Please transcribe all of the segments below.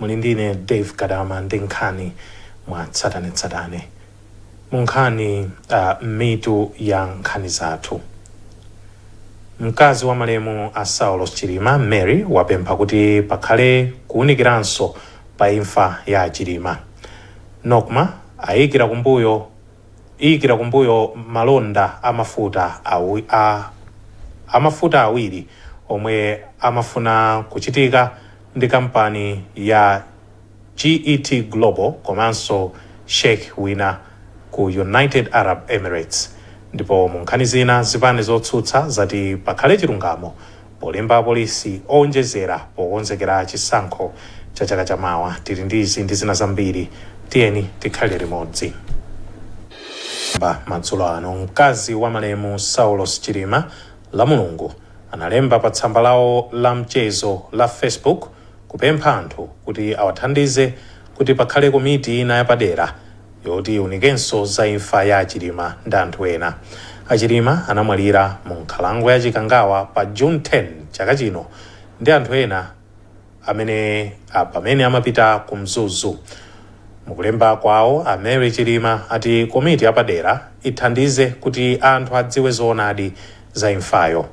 Muli ndine Dave Kadama ndi nkhani mwa tsatanetsatane. Mu nkhani mitu ya nkhani zathu. Mkazi wa malemu a Saulos Chilima, Mary, wapempha kuti pakhale kuunikiranso pa imfa ya a Chilima. NOCMA ayikira kumbuyo malonda a mafuta a mafuta awiri omwe amafuna kuchitika ndi kampani ya GET Global komanso Sheikh wina ku United Arab Emirates. Ndipo mu nkhani zina, zipani zotsutsa zati pakhale chilungamo polemba apolisi owonjezera pokonzekera chisankho cha chaka chamawa. Tili ndi izi ndi zina zambiri, tiyeni tikhale limodzi. Madzulo ano, mkazi wa malemu Saulos Chilima la Mulungu analemba pa tsamba lawo la mchezo la Facebook kupempha anthu kuti awathandize kuti pakhale komiti ina yapadera yoti iunikenso za imfa ya Achilima ndi anthu ena. Achilima anamwalira mu nkhalango ya Chikangawa pa June 10 chaka chino ndi anthu ena amene pamene amapita ku Mzuzu. Mukulemba kwawo, a Mary Chilima ati komiti yapadera ithandize kuti anthu adziwe zoonadi za imfayo.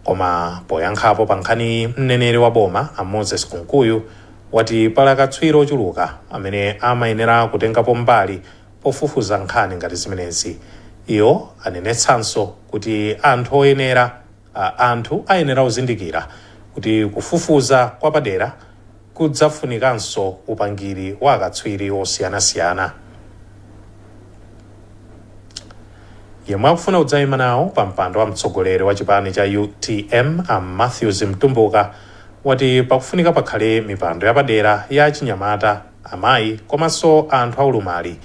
Koma poyankhapo pa nkhaniyi, mneneri wa boma a Moses Kunkuyu wati pali akatswiri ochuluka amene amayenera kutengapo mbali pofufuza nkhani ngati zimenezi. Iwo anenetsanso kuti anthu ayenera kuzindikira kuti kufufuza kwapadera kudzafunikanso upangiri wa akatswiri osiyanasiyana. Yemwe akufuna kudzayima nawo pa mpando wa mtsogoleri wa chipani cha UTM a Matthews Mtumbuka wati pakufunika pakhale mipando yapadera ya achinyamata, amayi komanso anthu aulumali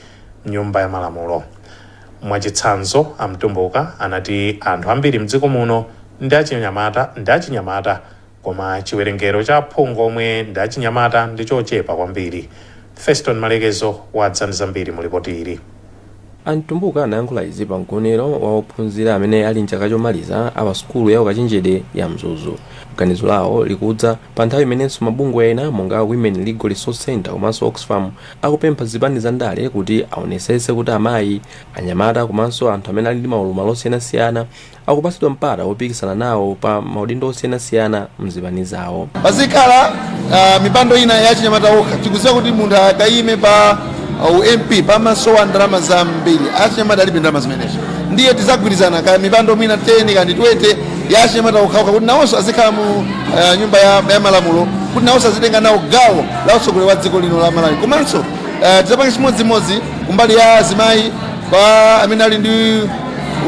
mnyumba ya malamulo. Mwachitsanzo, a Mtumbuka anati anthu ambiri mdziko muno ndi achinyamata koma chiwerengero cha aphungu omwe ndi achinyamata ndi chochepa kwambiri. Feston Malekezo wadza ndi zambiri mu lipoti ili. A Mtumbuka anayankhula izi pa mgonero wa ophunzira amene ali mchaka chomaliza a pa sukulu ya ukachenjede ya Mzuzu. Ganizo lawo likudza pa nthawi imenenso mabungwe ena monga Women Legal Resource Centre komanso Oxfam akupempha zipani za ndale kuti aonesetse kuti amayi, anyamata komanso anthu amene ali ndi maulumali osiyanasiyana akupatsidwa mpata wopikisana nawo pa maudindo osiyanasiyana mzipani zawo. Pazikhala mipando ina ya achinyamata okha. Tikudziwa kuti munthu akayime pa MP pamasowa ndalama zambiri. Achinyamata alibe ndalama zimenezo, ndiye tizagwirizana kaya mipando mwina 10 kandi 20 ya achinyamata okhaokha kuti nawonso azikhala mu nyumba ya malamulo, kuti nawonso azitenga nawo gawo la utsogoleri wa dziko lino la Malawi. Komanso tidzapanga chimodzimodzi kumbali ya azimayi, kwa amene ali ndi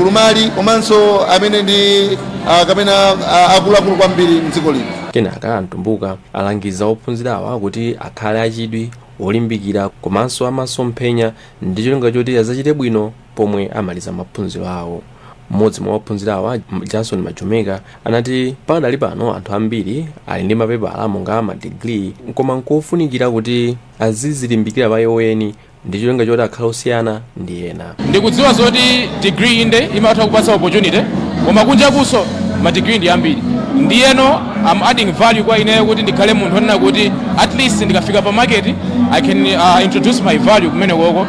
ulumali komanso amene ndi kapena akuluakulu kwambiri mdziko lino. Kenaka a Mtumbuka alangiza ophunzirawa kuti akhale achidwi, olimbikira komanso amasomphenya ndi cholinga choti azachite bwino pomwe amaliza maphunziro awo. Mmodzi mwa ophunzirawa, Jason Majomeka, anati pakadali pano anthu ambiri ali ndi mapepala monga madigiri, koma nkofunikira kuti azizilimbikira pa iwo eni ndi cholinga choti akhale osiyana ndi ena. Ndikudziwa zoti degree inde imatha kupatsa opportunity, koma kunjakuso ma degree ndi ambiri. Ndiyeno I'm adding value kwa ineyo kuti ndikhale munthu onena kuti at least ndikafika pa market I can introduce my value kumene koko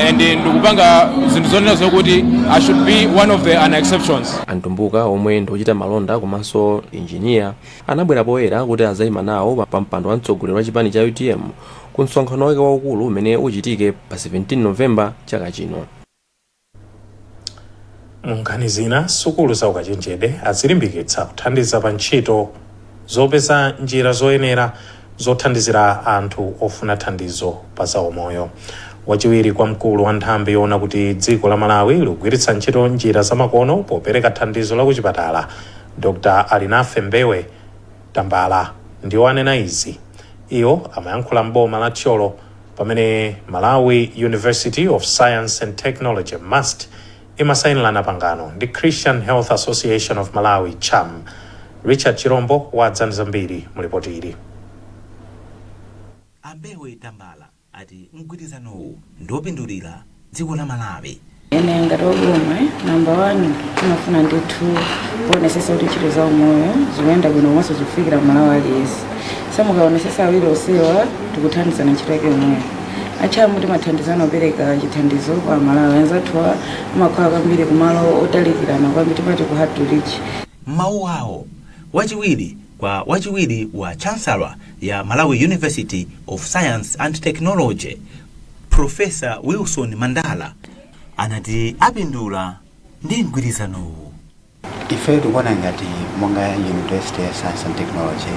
and ndikupanga zinthu zonena zokuti I should be one of the an exceptions. A Mtumbuka, omwe ndi ochita malonda komanso injiniya, anabwera poyera kuti azayima nawo pa mpando wa mtsogoleri wa chipani cha UTM ku msonkhano wake waukulu umene uchitike pa 17 November chaka chino. Mu nkhani zina, sukulu za ukachenjede azilimbikitsa kuthandiza pa ntchito zopeza njira zoyenera zothandizira anthu ofuna thandizo pa zaumoyo. Wachiwiri kwa mkulu wa nthambi yoona kuti dziko la Malawi likugwiritsa ntchito njira zamakono popereka thandizo la kuchipatala, Dr Alinafe Mbewe Tambala, ndiwo anena izi. Iwo amayankhula m'boma la Thyolo pamene Malawi University of Science and Technology, MUST, imasayinirana pangano ndi Christian Health Association of Malawi, CHAM. Richard Chirombo wadza ndi zambiri mu lipoti ili. A Mbewe Tambala ati mgwirizanowu ndiwopindulira dziko la Malawi. Ine ngati waboma, number 1, timafuna ndithu kuonesesa kuti ntchito za umoyo zikuyenda bwino komanso zikufikira Malawi aliyense. Samukaonesesa awiri onsewa tikuthandizana ntchito yake yomweyo. A CHAM timathandizana kupereka chithandizo kwa Malawi anzathuwa, amakhala kwambiri kumalo otalikirana kwambiri, timati ku hard to reach. Mawu awo wachiwiri kwa wachiwiri wa chancellor ya Malawi University of Science and Technology, Professor Wilson Mandala, anati apindula ndi mgwirizanowu. Ife tikuona ngati monga University ya Science and Technology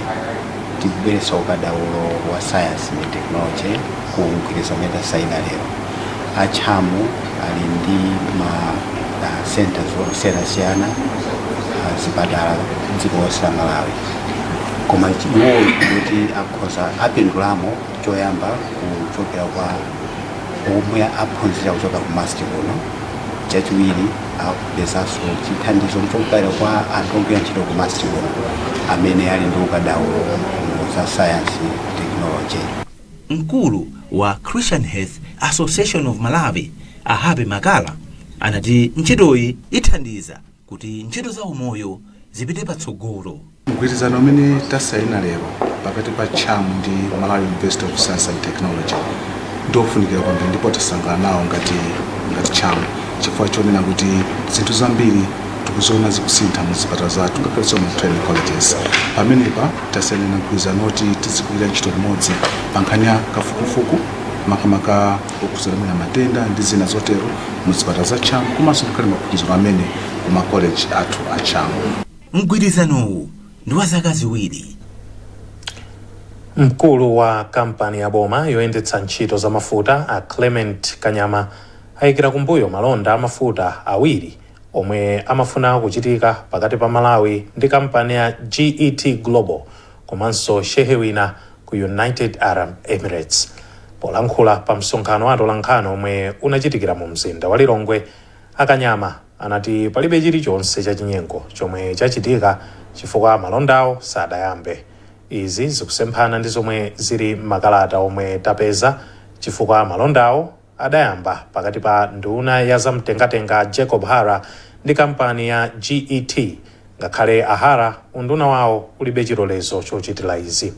tikubweretsa ukadaulo wa science ndi technology ku mgwirizano umene tasayina lero. A CHAM ali ndi ma centers osiyanasiyana, zipatala dziko lonse la Malawi, koma iwo kuti akhoza apindulamo choyamba kuchokera kwa omwe aphunzira kuchoka ku MUST kuno. Chachiwiri, apezanso chithandizo kuchokera kwa anthu ogwira ntchito ku MUST kuno amene ali ndi ukadaulo mu za science, technology. Mkulu wa Christian Health Association of Malawi, Ahabe Makala, anati ntchitoyi ithandiza kuti ntchito za umoyo zipite patsogolo. Mgwirizano umene tasayina lero pakati pa CHAM ndi Malawi University of Science and Technology ndiofunikira kwambiri, ndipo tasangalala nawo ngati CHAM, chifukwa chonena kuti zinthu zambiri tikuziona zikusintha mu zipatala zathu, ngakhalenso mu training colleges. Pamenepa tasayinira mgwirizano oti tizigwira ntchito limodzi pa nkhani ya kafukufuku, makamaka okhudzana mwina matenda ndi zina zotero mu zipatala za CHAM, komanso ngakhale maphunziro amene ku ma college athu a CHAM. Mgwirizanowu ndi wa zaka 2. Mkulu wa kampani ya boma yoyendetsa ntchito za mafuta, a Clement Kanyama, ayikira kumbuyo malonda amafuta awiri omwe amafuna kuchitika pakati pa Malawi ndi kampani ya GET Global komanso shehe wina ku United Arab Emirates. Polankhula pa msonkhano wa atolankhani omwe unachitikira mu mzinda wa Lilongwe, Akanyama anati palibe chilichonse chachinyengo chomwe chachitika chifukwa malondawo sadayambe. Izi zikusemphana ndi zomwe zili m'makalata omwe tapeza, chifukwa malondawo adayamba pakati pa nduna ya zamtengatenga Jacob Hara ndi kampani ya GET, ngakhale Ahara unduna wawo ulibe chilolezo chochitira izi.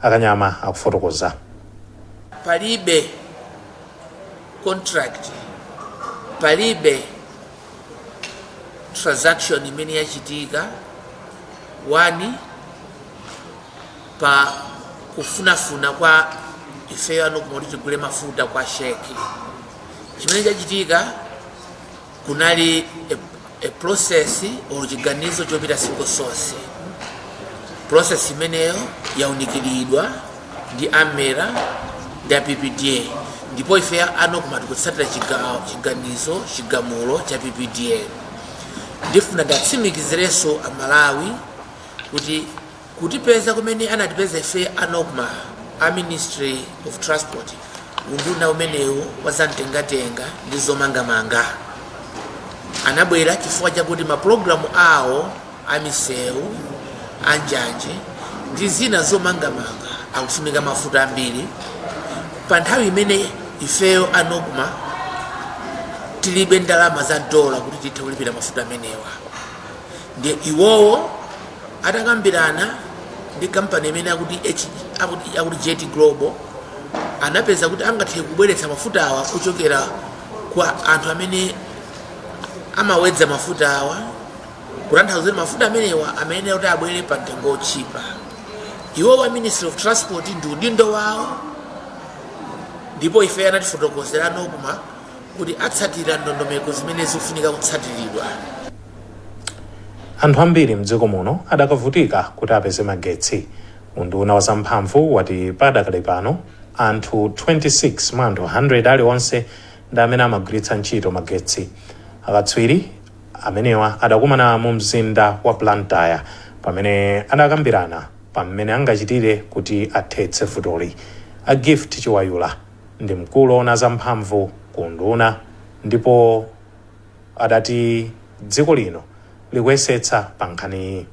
Akanyama akufotokoza. Palibe contract, palibe transaction imene yachitika one pa kufunafuna kwa ifeyo ano kumoti tigule mafuta kwa sheikh. Chimene chachitika kunali a process or chiganizo chopita single source. Process imeneyo yaunikiridwa ndi a MERA ndi a PPDA, ndipo ife ano koma tikutsatira chiganizo, chigamulo cha PPDA. Ndifuna ndatsimikizirenso Amalawi kuti kutipeza kumene anatipeza ife a NOCMA, a Ministry of Transport, unduna umenewu wazamtengatenga ndi zomangamanga, anabwera chifukwa chakuti mapulogalamu awo amisewu, anjanje ndi zina zomangamanga akufunika mafuta ambiri pa nthawi imene ifeyo a NOCMA tilibe ndalama za dola kuti tithe kulipira mafuta amenewa. Ndiye iwowo atakambirana ndi kampani imene akuti GET Global, anapeza kuti angathe kubweretsa mafuta awa kuchokera kwa anthu amene amawedza mafuta awa, kutanthauza kuti mafuta amenewa amene kuti abwere pa mtengo otchipa. Iwowo a Ministry of Transport ndi udindo wawo, ndipo ife anatifotokozera NOCMA kuti atsatira ndondomeko zimene zikufunika kutsatiridwa. Anthu ambiri mdziko muno adakavutika kuti apeze magetsi. Unduna wa zamphamvu wati padakali pano anthu 26 mwa anthu 100 aliwonse ndi amene amagwiritsa ntchito magetsi. Akatswiri amenewa adakumana mu mzinda wa Blantyre pamene adakambirana pamene angachitire kuti athetse vutoli. A Gift Chiwayula ndi mkulu woona zamphamvu ku unduna, ndipo adati dziko lino likuyesetsa pa nkhaniyi.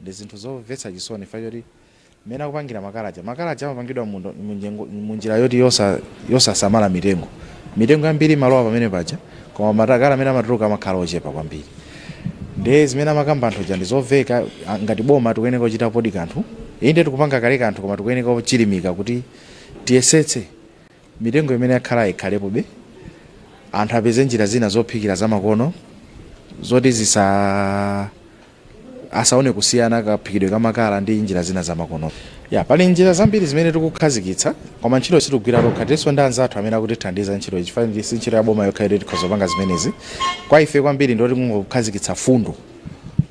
Ndi zinthu zomvetsa chisoni choti mmene akupangira makalaja, makalaja amapangidwa mu njira yoti yosasamala mitengo. Mitengo yambiri imalowa pamene paja, koma makala amene amatuluka amakhala ochepa kwambiri. Ndiye zimene amakamba anthu aja ndi zomveka. Ngati boma tikuyenera kuchitapo kanthu. Inde, tikupanga kale kanthu, koma tikuyeneka kuchilimika kuti tiyesetse mitengo imene yakhala ikhalepobe, anthu apeze njira zina zophikira zamakono zoti zisa asaone kusiyana kaphikidwe kamakala ndi njira zina zamakono. Ya, pali njira zambiri zimene tikukhazikitsa, koma ntchito sitikugwira tokha, tilinso ndi anzathu amene akutithandiza ntchito iyi, chifukwa si ntchito ya boma yokha yoti tikhoza kupanga zimenezi. Kwa ife kwambiri ndoti kungokhazikitsa fundo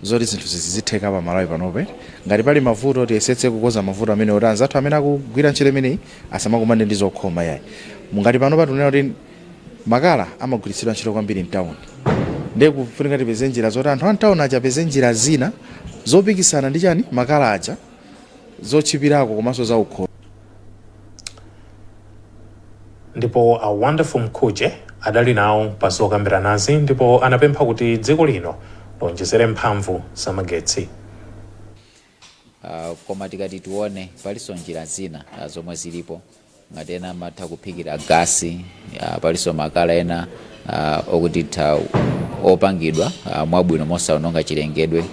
zoti zinthu zizitheka pa Malawi panope. Ngati pali mavuto, tiyesetse kukonza mavuto amene oti anzathu amene akugwira ntchito imeneyi asamakumane ndi zokhoma yayi. Ngati panopa tikunena kuti makala amagwiritsidwa ntchito kwambiri mtawuni, ndiye kufunika tipeze njira zoti anthu a mtawuni aja apeze njira zina zopikisana ndi chani, makala aja, zotchipirako komanso zaukhondo. Ndipo a Wonderful Mkhutche adali nawo pa zokambiranazi ndipo anapempha kuti dziko lino lonjezere mphamvu za magetsi. Koma tikati tione, palinso njira zina zomwe zilipo, ngati ena amatha kuphikira gasi, palinso makala ena okuti tha opangidwa mwabwino mosaononga chilengedwe,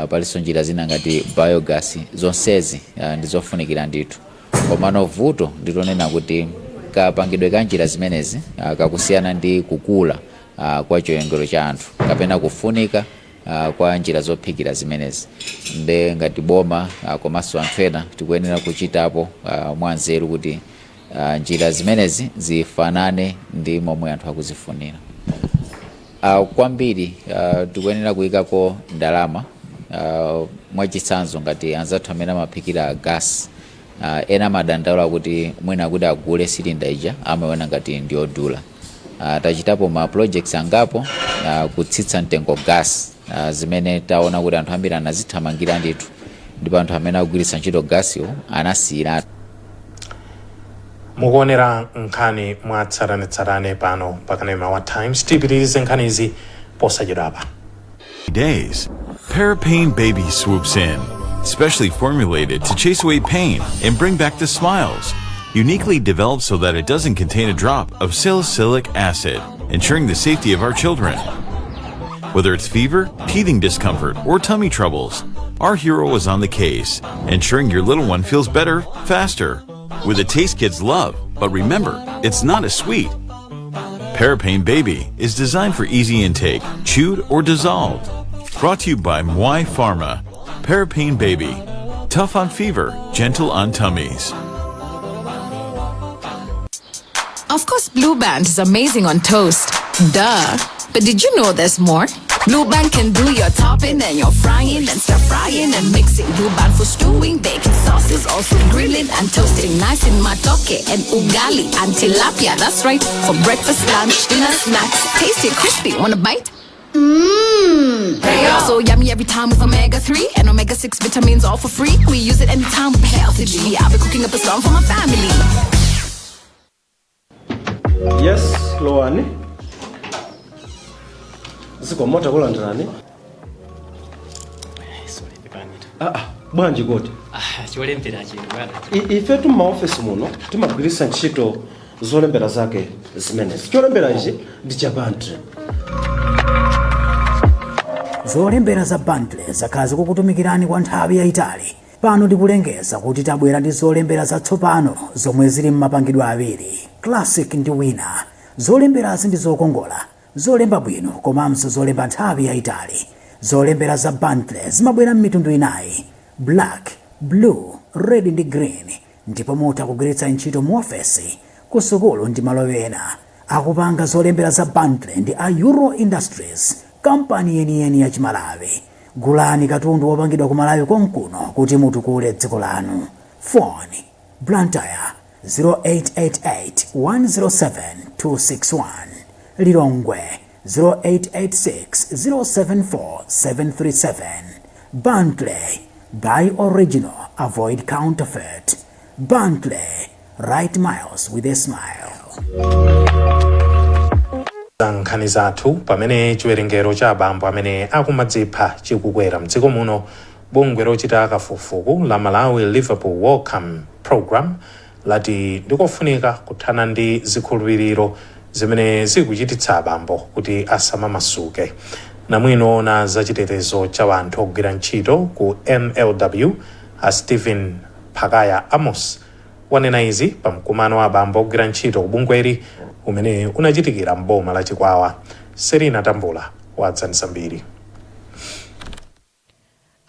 palinso njira zina ngati biogas. Zonsezi ndi zofunikira ndithu, komano vuto ndilonena kuti kapangidwe ka njira zimenezi kakusiyana ndi kukula kwa chiwerengero cha anthu kapena kufunika kwa njira zophikira zimenezi. Nde ngati boma komanso anthu ena tikuyenera kuchitapo mwanzeru kuti njira zimenezi zifanane ndi momwe anthu akuzifunira. Kwambiri tikuyenera kuyikako ndalama. Mwachitsanzo, ngati anzathu amene amaphikira gas, ena amadandaula kuti mwina kuti agule silinda ija amaona ngati ndiyodula. Tachitapo ma projects angapo kutsitsa mtengo gas, zimene taona kuti anthu ambiri anazithamangira ndithu, ndipo anthu amene akugwiritsa ntchito gasiwo anasiyiratu. Mukuonera nkhani mwa tsatanetsatane pano pakanema wa Times. Tipitirize nkhanizi posachedwapa. Days. Parapain Baby swoops in, specially formulated to chase away pain and bring back the smiles. Uniquely developed so that it doesn't contain a drop of salicylic acid, ensuring the safety of our children. Whether it's fever, teething discomfort, or tummy troubles, our hero is on the case, ensuring your little one feels better, faster. With a taste kids love, but remember, it's not a sweet. Parapain Baby is designed for easy intake, chewed or dissolved. Brought to you by Mwai Pharma. Parapain Baby. Tough on fever, gentle on tummies. Of course, Blue Band is amazing on toast. Duh. But did you know there's more? Blue Band can do your topping and your frying and stir frying and mixing. Blue Band for stewing, baking sauces, also grilling and toasting. Nice in matoke and ugali and tilapia. That's right. For breakfast, lunch, dinner, snacks. Tasty, crispy. Want a bite? Mmm. So yummy every time with omega 3 and omega 6 vitamins all for free. We use it anytime with Healthy G. I'll be cooking up a storm for my family. Yes, lowani. Zikomo, takulandirani. Ah, ah, bwanji kodi? Ah, cholembera chino, bwana. Ifetu m'maofesi muno timagwiritsa ntchito zolembera zake zimenezi. Cholembera ichi ndi cha Bentley. Zolembera za Bentley zakhala zikukutumikirani kwa nthawi yayitali. Pano tikulengeza kuti tabwera ndi zolembera zatsopano zomwe zili m'mapangidwe awiri, Classic ndi Winner. Zolemberazi ndi zokongola, zolemba bwino komanso zolemba nthawi yayitali. Zolembera za Bentley zimabwera m'mitundu inayi, black, blue, red ndi green, ndipo mutha kugwiritsa ntchito mu ofesi, ku sukulu ndi malo ena. Akupanga zolembera za Bentley ndi a Euro Industries, kampani yeniyeni ya Chimalawi. Gulani katundu wopangidwa ku Malawi konkuno kuti mutukule dziko lanu. Phone: Blantyre 0888 107 261, Lilongwe 0886 074 737. Bentley, buy original, avoid counterfeit. Bentley, write miles with a smile. Za nkhani zathu, pamene chiwerengero cha abambo amene akumadzipha chikukwera mdziko muno, bungwe lochita kafukufuku la Malawi Liverpool Wellcome Program lati ndikofunika kuthana ndi zikhulupiriro zimene zikuchititsa abambo kuti asamamasuke. Namwino woona zachitetezo cha anthu ogwira ntchito ku MLW, A Stephen Phakaya Amos wanena izi pa mkumano wa abambo ogwira ntchito ku bungweli umene unachitikira m'boma la Chikwawa. Serina Tambula wadza ndi zambiri.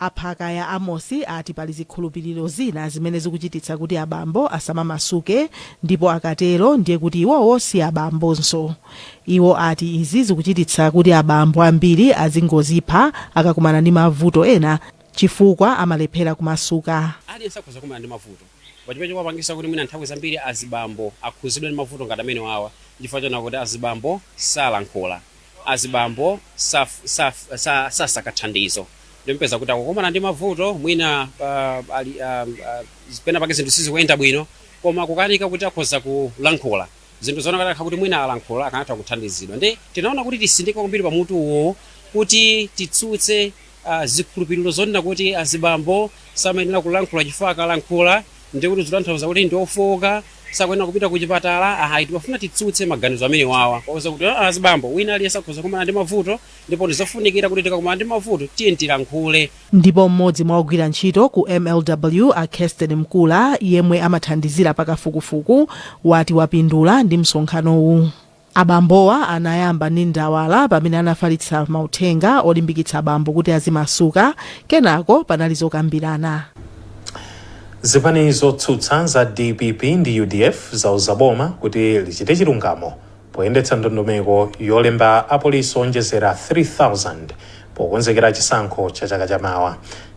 A Phakaya Amosi ati pali zikhulupiriro zina zimene zikuchititsa kuti abambo asamamasuke, ndipo akatero ndiye kuti iwowo si abambonso. Iwo ati izi zikuchititsa kuti abambo ambiri azingozipha akakumana ndi mavuto ena chifukwa amalephera kumasuka. Aliyense akhoza kukumana ndi mavuto, koma chimene chimapangisa kuti mwina nthawi zambiri azibambo akhuzidwe ndi mavuto ngati amene wawa, chifukwa chona kuti azibambo salankhula, azibambo sasaka thandizo. Ndimpeza kuti akukumana ndi mavuto mwina ali pena pake zinthu sizikuyenda bwino, koma kukanika kuti akhoza kulankhula zinthu zoona kuti kuti mwina alankhula akanatha kuthandizidwa. Ndi tinaona kuti tisindike kwambiri pamutu uwo kuti titsutse zikhulupiriro zonena kuti azibambo samayenera kulankhula, chifukwa akalankhula ndi kuti zikutanthauza kuti ndi ofowoka, sakuyenera kupita ku chipatala. Ayi, timafuna titsutse maganizo amene wawa kwauza kuti azibambo, wina aliyense akhoza kukumana ndi mavuto, ndipo ndizofunikira kuti tikakumana ndi mavuto tiye tilankhule. Ndipo mmodzi mwa ogwira ntchito ku MLW, a Kirsten Mkula, yemwe amathandizira pakafukufuku, wati wapindula ndi msonkhanowu. Abambowa anayamba ndi ndawala pamene anafalitsa mauthenga olimbikitsa abambo kuti azimasuka. Kenako panali zokambirana. Zipani zotsutsa za DPP ndi UDF zauza boma kuti lichite chilungamo poyendetsa ndondomeko yolemba apolisi onjezera 3000 pokonzekera chisankho cha chaka chamawa.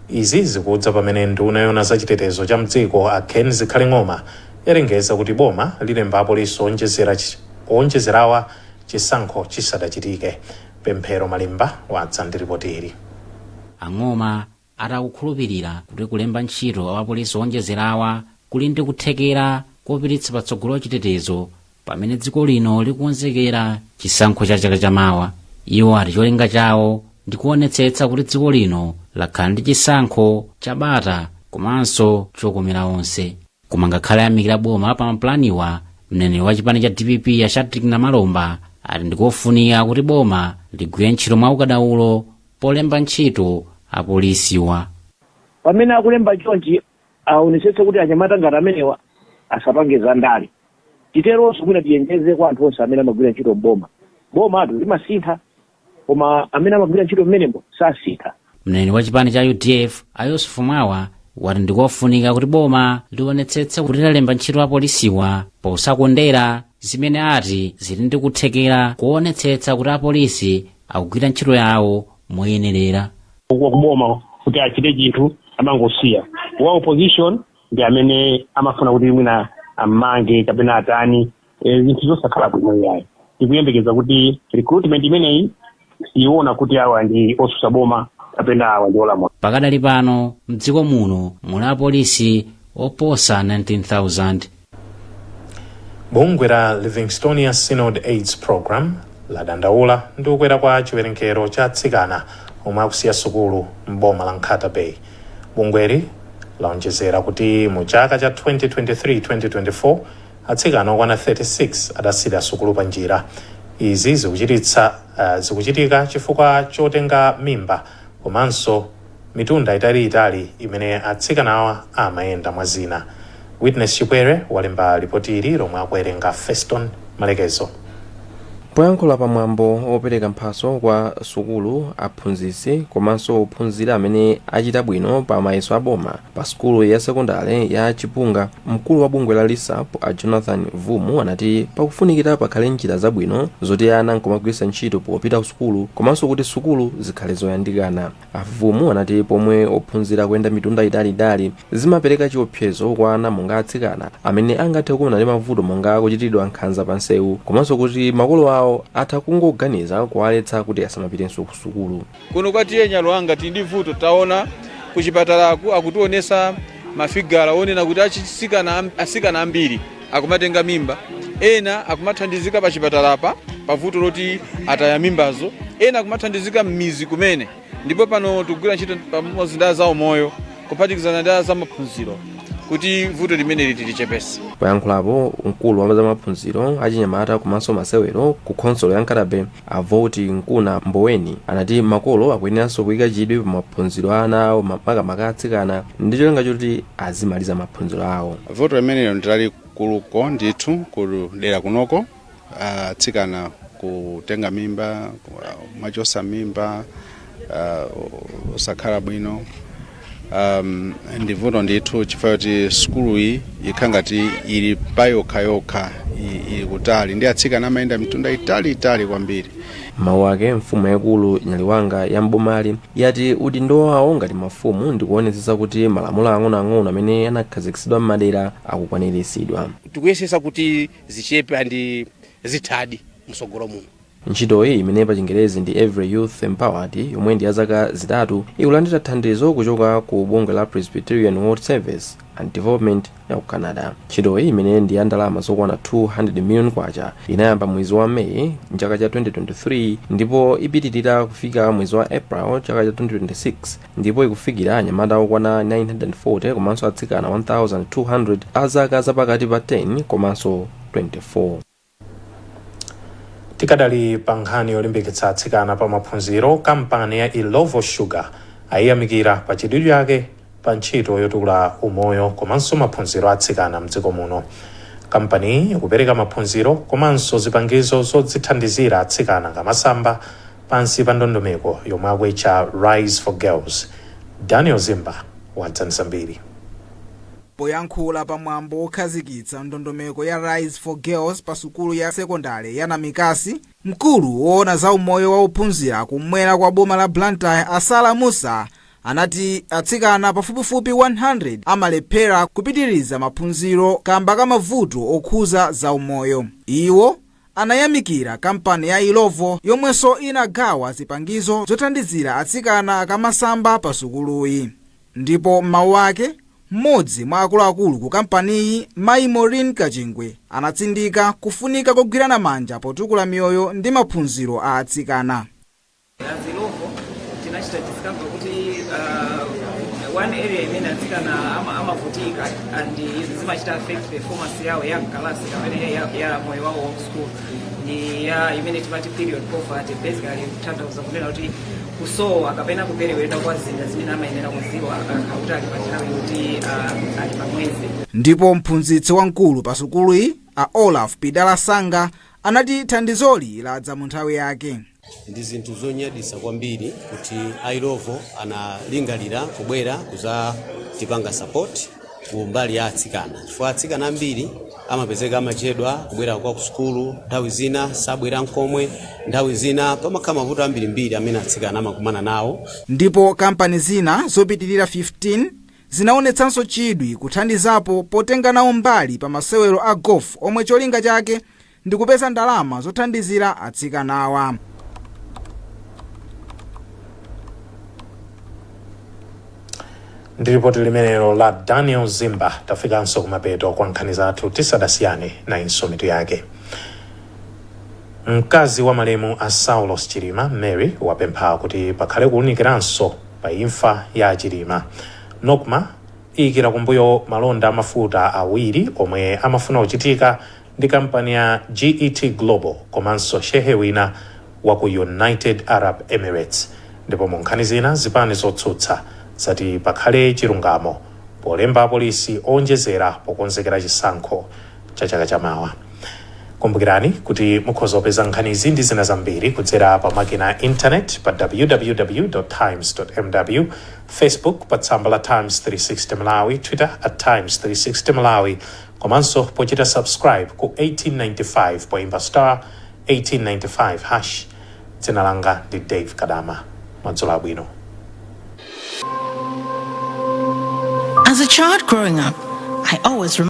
Izi zikudza pamene nduna yona zachitetezo cha mdziko, a Ken Zikhale Ng'oma, yalengeza kuti boma lilemba apolisi onjezerawa chisankho chisadachitike. Pemphero Malimba wadza ndi ripoti ili. A Ng'oma atakukhulupirira kuti kulemba ntchito apolisi onjezerawa kuli ndi kuthekera kopititsa patsogolo chitetezo pamene dziko lino likukonzekera chisankho cha chaka chamawa. Iwo ati cholinga chawo ndi kuonetsetsa kuti dziko lino lakhala ndi chisankho chabata komanso chokomera onse. Koma ngakhale ayamikira boma pa mapulaniwa, mneneri wa chipani cha DPP, a Shadric Namalomba, ati ndikofunika kuti boma ligwire ntchito mwa ukadaulo polemba ntchito apolisiwa. Pamene akulemba chonchi, aonetsetse kuti anyamata ngati amenewa asapange zandale. Titeronso mwina tiyenjeze kwa anthu onse amene amagwira ntchito mboma. Bomatu limasintha, koma amene amagwira ntchito mmenemo sasintha. Mneneri wa chipani cha UDF, a Yusufu Mwawa, wati ndikofunika kuti boma lionetsetse kuti lalemba ntchito apolisiwa posakondera, zimene ati zili ndi kuthekera kuonetsetsa kuti apolisi akugwira ntchito yawo moyenerera. Wakuboma kuti achite chinthu amangosiya, wa opposition ndi amene amafuna kuti mwina ammange kapena atani. Zinthu zosakhala bwino iyayi. Tikuyembekeza kuti recruitment imeneyi siyiona kuti awa ndi osusa boma kapena awa ndi olamula. Pakadali pano mdziko muno muli apolisi oposa 19,000. Bungwe la Livingstonia Synod AIDS Program ladandaula ndi kukwera kwa chiwerengero cha atsikana omwe akusiya sukulu m'boma la Nkhata Bay. Bungweli laonjezera kuti mu chaka cha 2023-2024 atsikana okwana 36 adasiya sukulu pa njira. Izi zikuchitika chifukwa chotenga mimba komanso mitunda italiitali imene atsikanawa amayenda, mwa zina. Witness Chipwere walemba ripoti ili lomwe akuwerenga Feston Malekezo. Poyankhula pamwambo opereka mphaso kwa sukulu, aphunzitsi komanso ophunzira amene achita bwino pa mayeso aboma pa sukulu ya sekondale ya Chipunga, mkulu wa bungwe la LISAP, a Jonathan Vumu, anati pakufunikira pakhale njira zabwino zoti ana nkumagwiritsa ntchito popita ku sukulu komanso kuti sukulu zikhale zoyandikana. A Vumu anati pomwe ophunzira kuyenda mitunda italiitali zimapereka chiopsezo kwa ana monga atsikana amene angathe kukumana ndi mavuto monga kuchitidwa nkhanza pa nsewu komanso kuti makolo awo atha kungoganiza kuwaletsa kuti asamapitenso ku sukulu. Kuno kwa T/A Nyaluwanga tili ndi vuto. Taona kuchipatalaku akutionesa mafigala onena kuti asikana ambiri akumatenga mimba, ena akumathandizika pa chipatalapa pa vuto loti ataya mimbazo, ena akumathandizika m'mizi kumene. Ndipo pano tikugwira ntchito pamodzi ndi azaumoyo kuphatikizana ndi azamaphunziro kuti Kuti vuto limeneli tilichepese. Poyankhulapo, mkulu wa zamaphunziro achinyamata komanso masewero ku khonsolo ya Nkhata Bay, a Voti Nkuna Mboweni, anati makolo akuyeneranso kuyika chidwi pa maphunziro a ana awo, makamaka atsikana, ndi cholinga choti azimaliza maphunziro awo. Vuto limenelo ndi lalikuluko ndithu kudera kunoko, atsikana kutenga mimba, machosa mimba, osakhala bwino. Ndi vuto ndithu chifukwa choti sukuluyi ikhala ngati ili payokhayokha, ili kutali ndi atsikana amayenda mitunda italiitali kwambiri. Mawu ake, mfumu yaikulu Nyaliwanga ya mbomali yati udindo wawo ngati mafumu ndikuonetsetsa kuti malamulo ang'onoang'ono amene anakhazikitsidwa m'madera akukwaniritsidwa. Tikuyesesa kuti zichepe and zithadi msogolo muno. Ntchitoyi, imene pa Chingerezi ndi Every Youth Empowered, yomwe ndi ya zaka 3, ikulandira thandizo kuchoka ku bungwe la Presbyterian World Service and Development ya ku Canada. Ntchitoyi, imene ndi ya ndalama zokwana 200 million kwacha, inayamba mwezi wa Meyi mchaka cha 2023 ndipo ipitirira kufika mwezi wa April chaka cha 2026, ndipo ikufikira anyamata okwana 940 komanso atsikana 1200 a zaka zapakati pa 10 komanso 24. Tikadali pa nkhani yolimbikitsa atsikana pa maphunziro, kampani ya Illovo Sugar ayiyamikira pa chidwi chake pa ntchito yotukula umoyo komanso maphunziro atsikana mdziko muno. Kampaniyi ikupereka maphunziro komanso zipangizo zodzithandizira atsikana akamasamba pansi pa ndondomeko yomwe akuitcha Rise for Girls. Daniel Zimba wadza ndi zambiri. Poyankhula pamwambo wokhazikitsa ndondomeko ya Rise for Girls pa sukulu ya sekondale ya Namikasi, mkulu woona za umoyo wa ophunzira kumwera kwa boma la Blantyre, Asala Musa, anati atsikana pafupifupi 100 amalephera kupitiriza maphunziro kamba ka mavuto okhuza za umoyo. Iwo anayamikira kampani ya Illovo yomwenso inagawa zipangizo zothandizira atsikana akamasamba pa sukuluyi. Ndipo m'mawu ake, mmodzi mwa akuluakulu ku kampaniyi, Mayi Maureen Kachingwe, anatsindika kufunika kogwirana manja potukula miyoyo ndi maphunziro a atsikana. As Illovo tinachita discover kuti one area imene atsikana amavutika and zimachita affect performance yawo ya mkalasi kapena ya moyo wawo wa school ndi ya imene timati period poverty, basically kutanthauza kunena kuti kusowa kapena kuperewera kwa zida zimene amayenera kuziwa akakhala kuti ali pa nthawi yoti ali pa mwezi. Ndipo mphunzitsi wamkulu pa sukuluyi, a Olaf Pidala Sanga, anati thandizoli ladza mu nthawi yake. Ndi zinthu zonyadisa kwambiri kuti Illovo analingalira kubwera kuzatipanga support ku mbali ya atsikana, chifukwa atsikana ambiri amapezeka amachedwa kubwera kwa kusukulu, nthawi zina sabwera nkomwe, nthawi zina pamakhala mavuto ambirimbiri amene atsikana amakumana nawo. Ndipo kampani zina zopitirira 15 zinaonetsanso chidwi kuthandizapo potenga nawo mbali pa masewero a golf omwe cholinga chake ndi kupeza ndalama zothandizira atsikanawa. Ndi ripoti limenelo la Daniel Zimba, tafikanso kumapeto kwa nkhani zathu. Tisadasiyane, nayinso mitu yake. Mkazi wa malemu a Saulos Chilima, Mary, wapempha kuti pakhale kuwunikiranso pa imfa ya Chilima. NOCMA iyikira kumbuyo malonda amafuta awiri omwe amafuna kuchitika ndi kampani ya GET Global komanso shehe wina wa ku United Arab Emirates. Ndipo mu nkhani zina, zipani zotsutsa zati pakhale chilungamo polemba apolisi owonjezera pokonzekera chisankho cha chaka chamawa. Kumbukirani kuti mukhoza kupeza nkhanizi ndi zina zambiri kudzera pa makina a internet pa www.times.mw, Facebook pa tsamba la Times 360 Malawi, Twitter at Times 360 Malawi, komanso pochita subscribe ku 1895 poimba star 1895 hash. Dzina langa ndi Dave Kadama. Madzulo abwino. As a child growing up, I always remember.